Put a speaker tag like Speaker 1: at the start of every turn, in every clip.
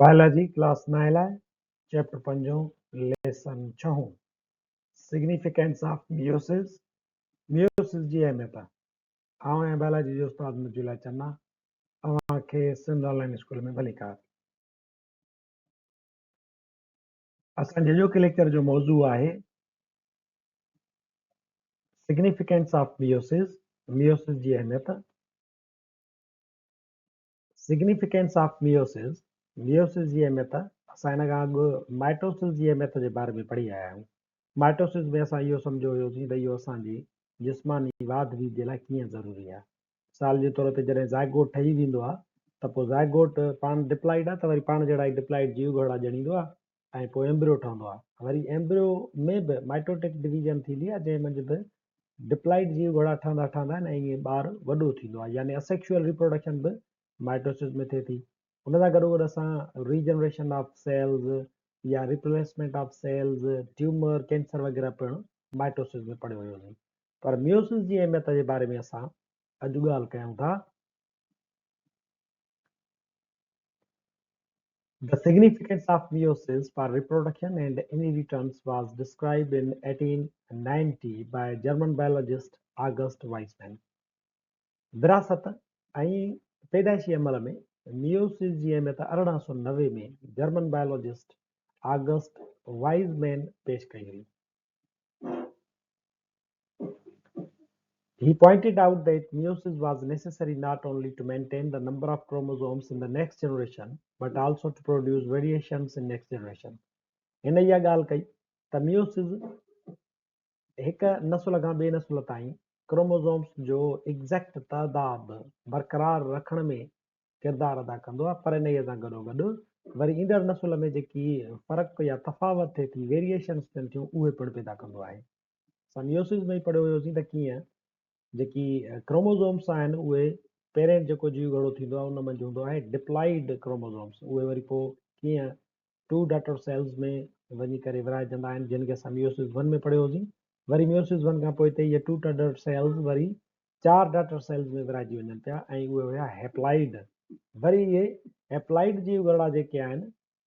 Speaker 1: Biology class نائين لاء chapter پنجون ليسن ڇهون سگنيفڪينس آف ميوسز، ميوسز جي اهميت. آئون آهيان بائلاجي جو استاد مجيب الله چنا، اوهان کي سنڌ آن لائين اسڪول ۾ ڀليڪار. اسان جي اڄوڪي ليڪچر جو موضوع آهي سگنيفڪينس آف ميوسز، ميوسز جي اهميت. سگنيفڪينس آف ميوسز، ميوسز جي اهميت، اسان هن کان اڳ مائٽوسز جي اهميت جي باري ۾ پڙهي آيا آهيون. مائٽوسز ۾ اسان اهو سمجهيو هيوسين ته اهو اسان جي جسماني واڌ ويجهه جي لاء ڪيئن ضروري آهي. مثال جي طور تي جڏهن زائگوٽ ٺهي ويندو آهي ته پوء زائگوٽ پاڻ ڊپلائيڊ آهي ته وري پاڻ جهڙا ئي ڊپلائيڊ جيو گهرڙا ڄڻيندو آهي ۽ پوء ايمبريو ٺهندو آهي. وري ايمبريو ۾ به مائٽوٽڪ ڊويزن ٿيندي آهي جنهن منجهه به ڊپلائيڊ جيو گهرڙا ٺهندا ٺهندا آهن ۽ ائين ٻار وڏو ٿيندو آهي يعني اسيڪشوئل ريپروڊڪشن به مائٽوسز ۾ ٿئي ٿي. ان سان گڏوگڏ اسان ريجنريشن آف سيلز يا replacement of cells, tumour, cancer وغيره پڻ مائٽوسز ۾ پڙهيو هيوسين. پر ميوسز جي اهميت جي باري ۾ اسان اڄ ڳالهه ڪيون ٿا. The significance of meiosis for reproduction and inheritance was described in 1890 by German biologist August Weismann. وراثت ۽ پيدائشي عمل ۾ ميوسز جي اهميت 1890 ۾ جرمن بائيولوجسٽ آگسٽ وائزمين پيش ڪئي هئي. He pointed out that meiosis was necessary not only to maintain the number of chromosomes in the next generation but also to produce variations in next generation. هن اها ڳالهه ڪئي ته ميوسز هڪ نسل کان ٻئي نسل تائين ڪروموزومز جو ايگزيڪٽ تعداد برقرار رکڻ ۾ ڪردار ادا ڪندو آهي پر انهيء سان گڏوگڏ وري ايندڙ نسل ۾ جيڪي فرق يا تفاوت ٿئي ٿي، Variations ٿين ٿيون، اهي پڻ پيدا ڪندو آهي. اسان ميوسز ۾ ئي پڙهيو هيوسين ته ڪيئن جيڪي ڪروموزومس آهن اهي پيرنٽ جيڪو جيو گهڙو ٿيندو آهي ان منجهه هوندو آهي ڊپلائيڊ ڪروموزومس اهي وري پوء ڪيئن ٽو ڊاٽر سيلز ۾ وڃي ڪري ورهائجندا آهن جن کي اسان ميوسز ون ۾ پڙهيو هوسين وري ميوسز ون کان پوء هتي اهي ٽو ڊاٽر سيلز وري چار ڊاٽر سيلز ۾ ورهائجي وڃن پيا ۽ اهي هيا هيپلائيڊ وري اهي هيپلائيڊ جيو گهرڙا جيڪي آهن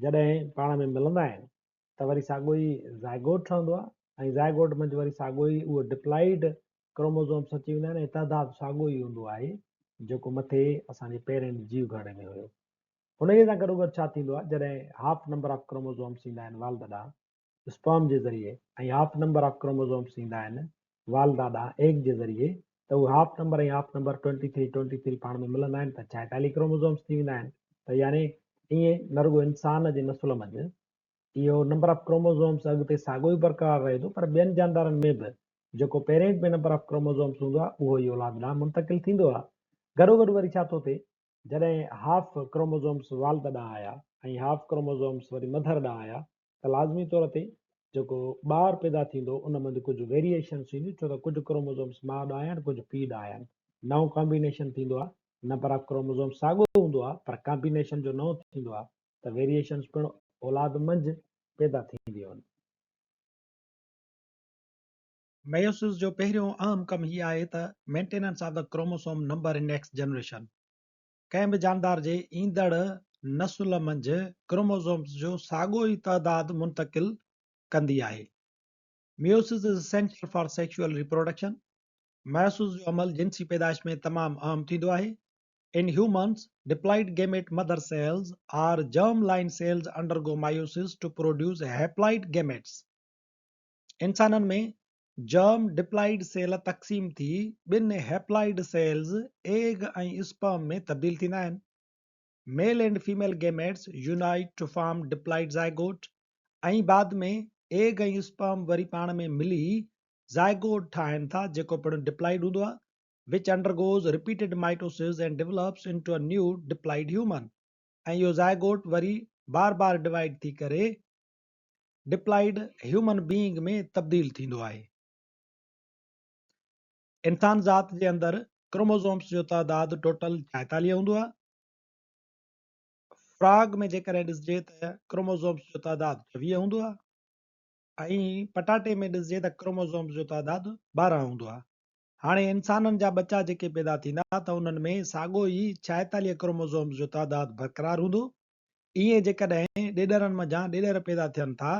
Speaker 1: جڏهن پاڻ ۾ ملندا آهن ته وري ساڳيو ئي زائگوٽ ٺهندو آهي ۽ زائگوٽ منجهه وري ساڳيو ئي اهو ڊپلائيڊ ڪروموزومس اچي ويندا آهن ۽ تعداد ساڳيو ئي هوندو آهي جيڪو مٿي اسان جي پيرنٽ جيو گهرڙي ۾ هيو. انهيء سان گڏوگڏ ڇا ٿيندو آهي جڏهن هاف نمبر آف ڪروموزومس ايندا آهن والده ڏانهن اسپرم جي ذريعي ۽ هاف نمبر آف ڪروموزومس ايندا آهن والده ڏانهن ايگ جي ذريعي ته اهي half number ۽ half number twenty three twenty three پاڻ ۾ ملندا آهن ته ڇائيتاليهه ڪروموزومس ٿي ويندا آهن ته يعني ائين نه رڳو انسان جي نسل منجهه اهو نمبر آف ڪروموزومس اڳتي ساڳيو ئي برقرار رهي ٿو پر ٻين جاندارن ۾ به جيڪو پيرنٽ ۾ نمبر آف ڪروموزومس هوندو آهي اهو ئي اولاد ڏانهن منتقل ٿيندو آهي. گڏوگڏ وري ڇا ٿو ٿئي جڏهن هاف ڪروموزومس والد ڏانهن آيا ۽ هاف ڪروموزومس وري مڌر ڏانهن آيا ته لازمي طور تي جيڪو ٻار پيدا ٿيندو ان منجهه ڪجهه ويريئيشنس اينديون ڇو ته ڪجهه ڪروموزومس ماء ڏانهن آيا آهن ڪجهه پيء ڏانهن آيا آهن. نئون ڪامبينيشن ٿيندو آهي نمبر آف ڪروموزومس ساڳيو هوندو آهي پر ڪامبينيشن جو نئون ٿيندو آهي ته ويريئيشنس پڻ اولاد منجهه پيدا ٿينديون آهن.
Speaker 2: ميوسس جو پهريون اهم ڪم هي آهي ته maintenance of the chromosome number in next generation. ڪنهن به جاندار جي ايندڙ نسل منجهه ڪروموزومز جو ساڳيو ئي تعداد منتقل ڪندي آهي. Meiosis is essential for sexual reproduction. Meiosis جو عمل جنسي پيدائش ۾ تمام اهم ٿيندو آهي. In humans, diploid gamete mother cells or germ line cells undergo meiosis to produce haploid gametes. انسانن ۾ جرم ڊپلائيڊ سيل تقسيم ٿي ٻن هيپلائيڊ سيلز ايگ ۽ اسپرم ۾ تبديل ٿيندا آهن. Male and female gametes unite to form diploid zygote ۽ بعد ۾ ايگ ۽ اسپرم وري پاڻ ۾ ملي زائگوٽ ٺاهن ٿا جيڪو پڻ ڊپلائيڊ هوندو آهي which undergoes repeated mitosis and develops into a new diploid human ۽ اهو زائگوٽ وري بار بار ڊوائيڊ ٿي ڪري ڊپلائيڊ هيومن بيئنگ ۾ تبديل ٿيندو آهي. انسان ذات جي اندر ڪروموزومس جو تعداد ٽوٽل 46 هوندو آهي. فراگ ۾ جيڪڏهن ڏسجي ته ڪروموزومس جو تعداد 24 هوندو آهي ۽ پٽاٽي ۾ ڏسجي ته ڪروموزومس جو تعداد 12 هوندو آهي. هاڻي انسانن جا ٻچا جيڪي پيدا ٿيندا ته انهن ۾ ساڳيو ئي 46 ڪروموزومس جو تعداد برقرار هوندو. ائين جيڪڏهن ڏيڏرن منجهان ڏيڏر پيدا ٿين ٿا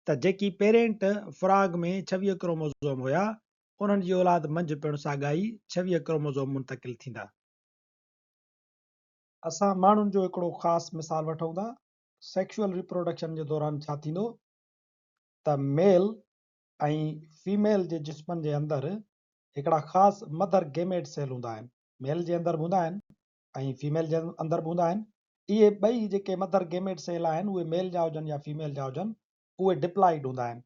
Speaker 2: ته جيڪي پيرينٽ فراگ ۾ 26 ڪروموزوم هيا، انهن جي اولاد منجهه پڻ ساڳا ئي 26 ڪروموزوم منتقل ٿيندا. اسان ماڻهن جو هڪڙو خاص مثال وٺون ٿا. سيڪشوئل ريپروڊڪشن جي دوران ڇا ٿيندو ته ميل ۽ فيميل جي جسمن جي اندر هڪڙا خاص مدر گيميٽ سيل هوندا آهن. ميل جي اندر به هوندا آهن ۽ فيميل جي اندر به هوندا آهن. اهي ٻئي جيڪي مدر گيميٽ سيل آهن اهي ميل جا هجن يا فيميل جا هجن اهي ڊپلائيڊ هوندا آهن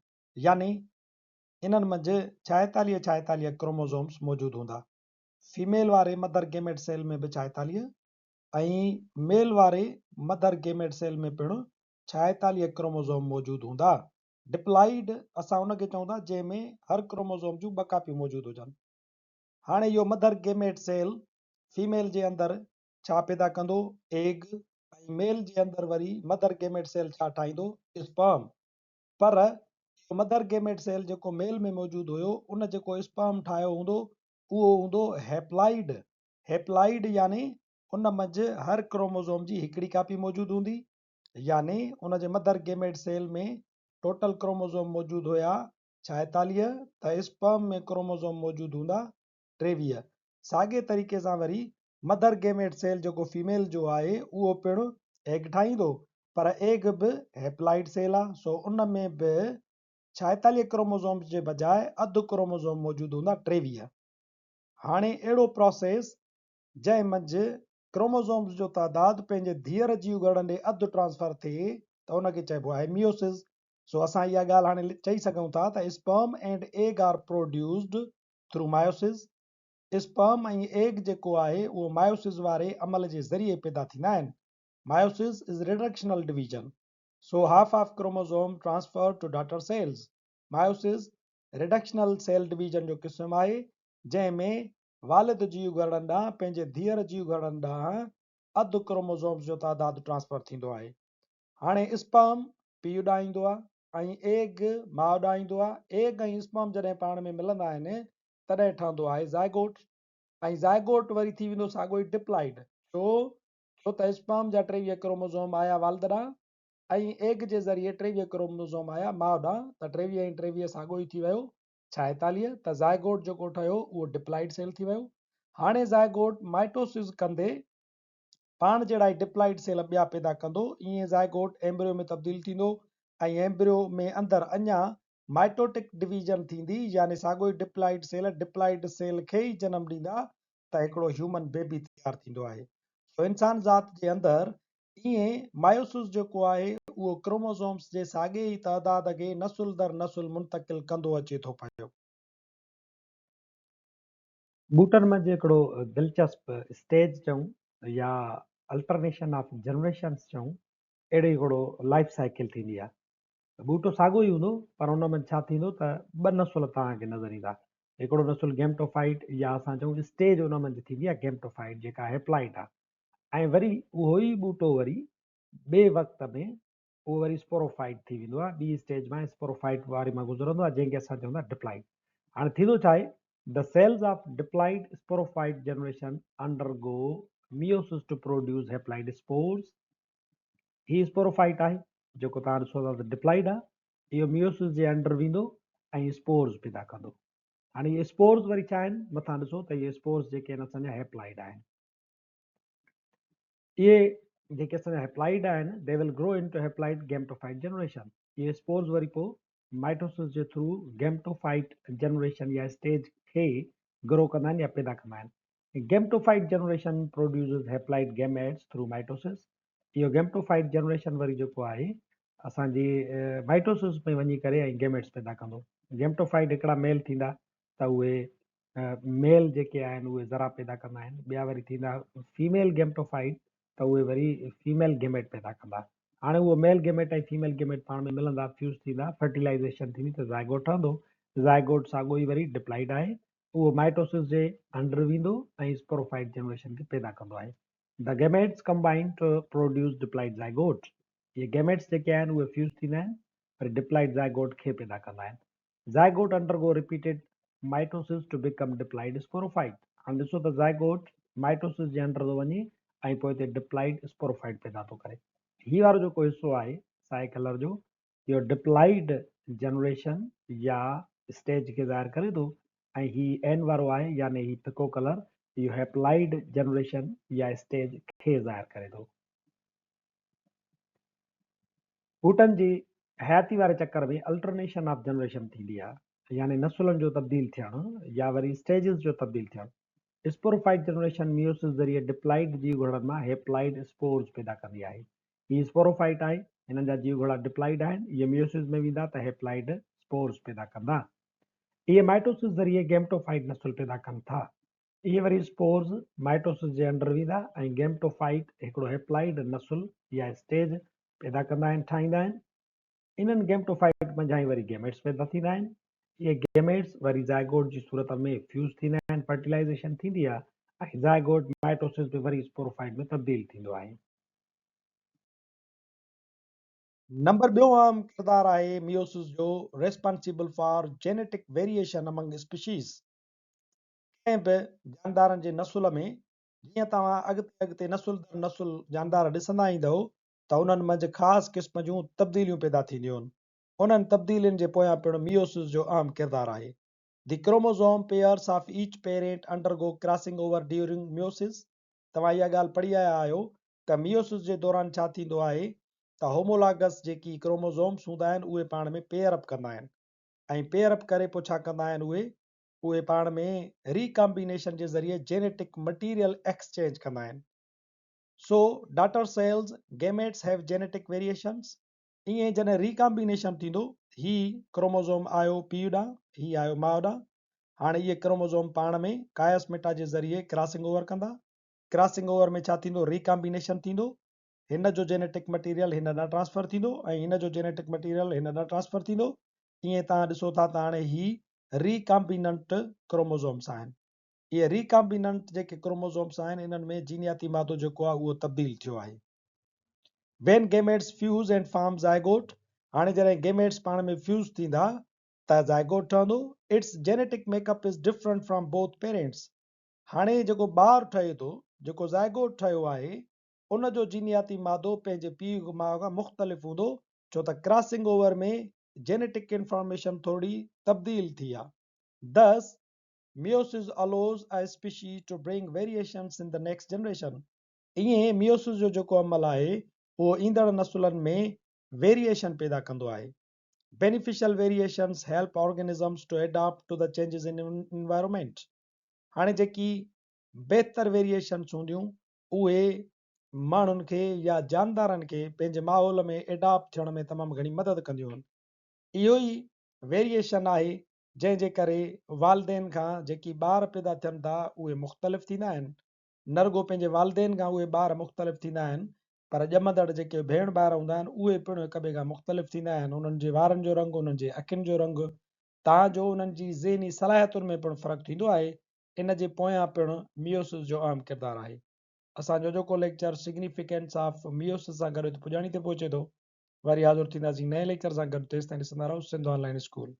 Speaker 2: يعني انهن منجهه 46 46 ڪروموزومز موجود هوندا. فيميل واري مدر گيميٽ سيل ۾ به 46 ۽ ميل واري مدر گيميٽ سيل ۾ پڻ 46 ڪروموزوم موجود هوندا. ڊپلائيڊ اسان ان کي چئون ٿا جنهن ۾ هر ڪروموزوم جون ٻه ڪاپيون موجود هجن. هاڻي اهو مدر گيميٽ سيل فيميل جي اندر ڇا پيدا ڪندو؟ ايگ ۽ ميل جي اندر وري مدر گيميٽ سيل ڇا ٺاهيندو؟ اسپرم. پر اهو مدر گيميٽ سيل جيڪو ميل ۾ موجود هيو ان جيڪو اسپرم ٺاهيو هوندو اهو هوندو هيپلائيڊ، Haploid، يعني ان منجهه هر ڪروموزوم جي هڪڙي ڪاپي موجود هوندي، يعني ان جي mother gamete cell ۾ total chromosome موجود هيا 46 ته اسپرم ۾ ڪروموزوم موجود هوندا 23. ساڳئي طريقي سان وري مدر گيميٽ سيل جيڪو فيميل جو آهي اهو پڻ ايگ ٺاهيندو پر ايگ به هيپلائيڊ سيل آ سو ان ۾ به 46 ڪروموزومز جي بجاء اڌ ڪروموزوم موجود هوندا 23. هاڻي اهڙو پراسيس جنهن منجهه ڪروموزومز جو تعداد پنهنجي ڌيئر جيوگهرڙن ڏي اڌ ٽرانسفر ٿئي ته ان کي چئبو آهي ميوسز. سو اسان اها ڳالهه هاڻي چئي سگهون ٿا ته sperm and egg are produced through meiosis. Sperm ۽ egg جيڪو آهي اهو مايوسز واري عمل جي ذريعي پيدا ٿيندا آهن. Meiosis is reductional division. So half of chromosome transfer to daughter cells. Meiosis reductional cell division جو قسم آهي جنهن ۾ والد جيوگهرڙن ڏانهن پنهنجي ڌيئر جيوگهرڙن ڏانهن اڌ ڪروموزومز جو تعداد ٽرانسفر ٿيندو آهي. هاڻي اسپرم پيء ڏانهن ايندو آهي ۽ ايگ ماء ڏانهن ايندو آهي. ايگ ۽ اسپرم جڏهن پاڻ ۾ ملندا آهن تڏهن ٺهندو آهي زائگوٽ ۽ زائگوٽ وري ٿي ويندو ساڳيو ئي ڊپلائيڊ. ڇو؟ ڇو ته اسپرم جا 23 ڪروموزوم آيا والد ڏانهن ۽ ايگ جي ذريعي 23 ڪروموزوم آيا ماء ڏانهن ته 23 ۽ 23 ساڳيو ئي ٿي ويو 46 ته زائگوٽ جيڪو ٺهيو اهو ڊپلائيڊ سيل ٿي ويو. هاڻي زائگوٽ مائٽوسز ڪندي پاڻ جهڙا ئي ڊپلائيڊ سيل ٻيا پيدا ڪندو ائين زائگوٽ ايمبريو ۾ تبديل ٿيندو ۽ ايمبريو ۾ اندر اڃا مائٽوٽڪ ڊويزن ٿيندي يعني ساڳيو ئي ڊپلائيڊ سيل ڊپلائيڊ سيل کي ئي جنم ڏيندا ته هڪڙو هيومن بيبي تيار ٿيندو آهي. سو انسان ذات جي اندر ائين مايوسز جيڪو آهي اهو ڪروموزومز جي ساڳئي ئي تعداد کي نسل در نسل منتقل ڪندو اچي ٿو پيو.
Speaker 1: ٻوٽن منجهه هڪڙو دلچسپ اسٽيج چئون يا الٽرنيشن آف جنريشنز چئون اهڙي هڪڙو لائف سائيڪل ٿيندي آهي. ٻوٽو ساڳيو ئي هوندو پر ان ۾ ڇا ٿيندو ته ٻه نسل توهان کي نظر ايندا. هڪڙو نسل گيمٽوفائيٽ يا اسان چئون اسٽيج ان منجهه ٿيندي آهي گيمٽوفائيٽ جيڪا هيپلائيڊ آهي ۽ وري اهو ئي ٻوٽو وري ٻئي وقت ۾ اهو وري اسپوروفائيٽ ٿي ويندو آهي ٻي اسٽيج مان اسپوروفائيٽ واري مان گذرندو آهي جنهن کي اسان چئون ٿا ڊپلائيڊ. هاڻي ٿيندو ڇا آهي The cells of diploid sporophyte generation undergo meiosis to produce haploid spores. He sporophyte آهي جيڪو توهان ڏسو ٿا ته ڊپلائيڊ آهي. اهو ميوسس جي انڊر ويندو ۽ اسپورز پيدا ڪندو. هاڻي اهي اسپورز وري ڇا آهن؟ مٿان ڏسو ته اهي اسپورز جيڪي آهن اسان جا هيپلائيڊ آهن. اهي جيڪي اسان جا هيپلائيڊ آهن they will grow into haploid gametophyte generation. اهي اسپورز وري پوء مائٽوسس جي ٿرو گيمٽوفائيٽ جنريشن يا اسٽيج کي گرو ڪندا آهن يا پيدا ڪندا آهن. Gametophyte generation produces haploid gametes through mitosis. اهو گيمٽوفائيٽ جنريشن وري جيڪو آهي اسان جي مائٽوسس ۾ وڃي ڪري ۽ گيميٽس پيدا ڪندو. گيمٽوفائيٽ هڪڙا ميل ٿيندا ته اهي ميل جيڪي آهن اهي ذرا پيدا ڪندا آهن، ٻيا وري ٿيندا فيميل گيمٽوفائيٽ ته اهي وري فيميل گيميٽ پيدا ڪندا. هاڻي اهو ميل گيميٽ ۽ فيميل گيميٽ پاڻ ۾ ملندا، فيوز ٿيندا، فرٽيلائيزيشن ٿيندي ته زائگوٽ ٺهندو. زائگوٽ ساڳيو ئي وري ڊپلائيڊ آهي. اهو مائٽوسس جي انڊر ويندو ۽ اسپوروفائيٽ جنريشن کي پيدا ڪندو آهي. The gametes combine to produce diploid zygote. اهي گيميٽس جيڪي آهن اهي فيوز ٿيندا آهن وري ڊپلائيڊ زائگوٽ کي پيدا ڪندا آهن. Zygote undergo repeated mitosis to become diploid sporophyte. هاڻي ڏسو ته زائگوٽ مائٽوسس جي انڊر ٿو وڃي ۽ پوء هتي ڊپلائيڊ اسپوروفائيٽ پيدا ٿو ڪري. هي وارو جيڪو حصو آهي سائي ڪلر جو اهو ڊپلائيڊ جنريشن يا اسٽيج کي ظاهر ڪري ٿو ۽ هي اين وارو آهي يعني هي ڦڪو ڪلر اهو هيپلائيڊ جنريشن يا اسٽيج کي ظاهر ڪري ٿو. ٻوٽن جي حياتي واري چڪر ۾ الٽرنيشن آف جنريشن ٿيندي آهي يعني نسلن جو تبديل ٿيڻ يا وري اسٽيجز جو تبديل ٿيڻ. اسپوروفائيٽ جنريشن ميوسس ذريعي ڊپلائيڊ جيوگهرڙن مان هيپلائيڊ اسپورز پيدا ڪندي آهي. هي اسپوروفائيٽ آهي، هنن جا جيوگهرڙا ڊپلائيڊ آهن، اهي ميوسس ۾ ويندا ته هيپلائيڊ اسپورز پيدا ڪندا. اهي مائٽوسس ذريعي گيمٽوفائيٽ نسل پيدا ڪن ٿا. اهي وري اسپورز مائٽوسس جي انڊر ويندا ۽ گيمٽوفائيٽ هڪڙو هيپلائيڊ نسل يا اسٽيج پيدا ڪندا آهن، ٺاهيندا آهن. انهن گيمٽوفائيٽ منجهان ئي وري گيميٽس پيدا ٿيندا آهن. اهي گيميٽس وري زائگوٽ جي صورت ۾ فيوز ٿيندا آهن، فرٽيلائيزيشن ٿيندي آهي ۽ زائگوٽ مائٽوسس ۾ وري اسپوروفائيٽ ۾ تبديل ٿيندو آهي.
Speaker 2: نمبر ٻيو اهم ڪردار آهي ميوسس جو responsible for genetic variation among species. ڪنهن به جاندارن جي نسل ۾ جيئن توهان اڳتي اڳتي نسل در نسل جاندار ڏسندا ايندؤ ته انهن منجهه خاص قسم جون تبديليون پيدا ٿينديون. انهن تبديلين جي پويان پڻ ميوسس جو اهم ڪردار آهي. The chromosome pairs of each parent undergo crossing over during meiosis توهان اها ڳالهه پڙهي آيا آهيو ته ميوسس جي دوران ڇا ٿيندو آهي ته هومولاگس جيڪي ڪروموزومس هوندا آهن اهي پاڻ ۾ پيئر اپ ڪندا آهن ۽ پيئر اپ ڪري پوء ڇا ڪندا آهن اهي اهي پاڻ ۾ ريڪامبينيشن جي ذريعي جينيٽڪ مٽيريل ايڪسچينج ڪندا آهن. So daughter cells, gametes have genetic variations. ائين جڏهن ريڪامبينيشن ٿيندو، هي ڪروموزوم آيو پيء ڏانهن، هي آيو ماء ڏانهن. هاڻي اهي ڪروموزوم پاڻ ۾ ڪاياسميٽا جي ذريعي ڪراسنگ اوور ڪندا. ڪراسنگ اوور ۾ ڇا ٿيندو؟ ريڪامبينيشن ٿيندو. هن جو جينيٽڪ مٽيريل هن ڏانهن ٽرانسفر ٿيندو ۽ هن جو جينيٽڪ مٽيريل هن ڏانهن ٽرانسفر ٿيندو. ائين توهان ڏسو ٿا ته هاڻي هي ريڪامبيننٽ ڪروموزومس آهن. اهي ريڪامبيننٽ جيڪي ڪروموزومس آهن انهن ۾ جينياتي مادو جيڪو آهي اهو تبديل ٿيو آهي. When gametes fuse and form zygote هاڻي جڏهن گيميٽس پاڻ ۾ فيوز ٿيندا ته زائگوٽ ٺهندو. Its genetic make up is different from both parents هاڻي جيڪو ٻار ٺهي ٿو جيڪو زائگوٽ ٺهيو آهي ان جو جينياتي مادو پنهنجي پيء ماء کان مختلف هوندو ڇو ته ڪراسنگ اوور ۾ جينيٽڪ انفارميشن ٿورڙي تبديل ٿي آهي. Thus Meiosis allows a species to bring variations in the next generation. ائين ميوسس جو جيڪو عمل آهي اهو ايندڙ نسلن ۾ ويريئيشن پيدا ڪندو آهي. Beneficial variations help organisms to adapt to the changes in environment. هاڻي جيڪي بهتر ويريئيشنس هونديون اهي ماڻهن کي يا جاندارن کي پنهنجي ماحول ۾ ايڊاپٽ ٿيڻ ۾ تمام گهڻي مدد ڪنديون آهن. اهو ئي ويريئيشن آهي جنهن جي ڪري والدين کان جيڪي ٻار پيدا ٿين ٿا اهي مختلف ٿيندا آهن. نه رڳو پنهنجي والدين کان اهي ٻار مختلف ٿيندا آهن پر ڄمندڙ جيڪي ڀيڻ ڀائر هوندا آهن اهي پڻ هڪ ٻئي کان مختلف ٿيندا آهن. انهن جي وارن جو رنگ، انهن جي اکين جو رنگ، تان جو انهن جي ذهني صلاحيتن ۾ پڻ فرق ٿيندو آهي. ان جي پويان پڻ ميوسس جو اهم ڪردار آهي. اسان جو اڄوڪو ليڪچر سگنيفڪينس آف ميوسس سان گڏ هت پڄاڻي تي پهچي ٿو. وري حاضر ٿينداسين نئين ليڪچر سان گڏ تيستائين ڏسندا رهو سنڌ آن لائين اسڪول.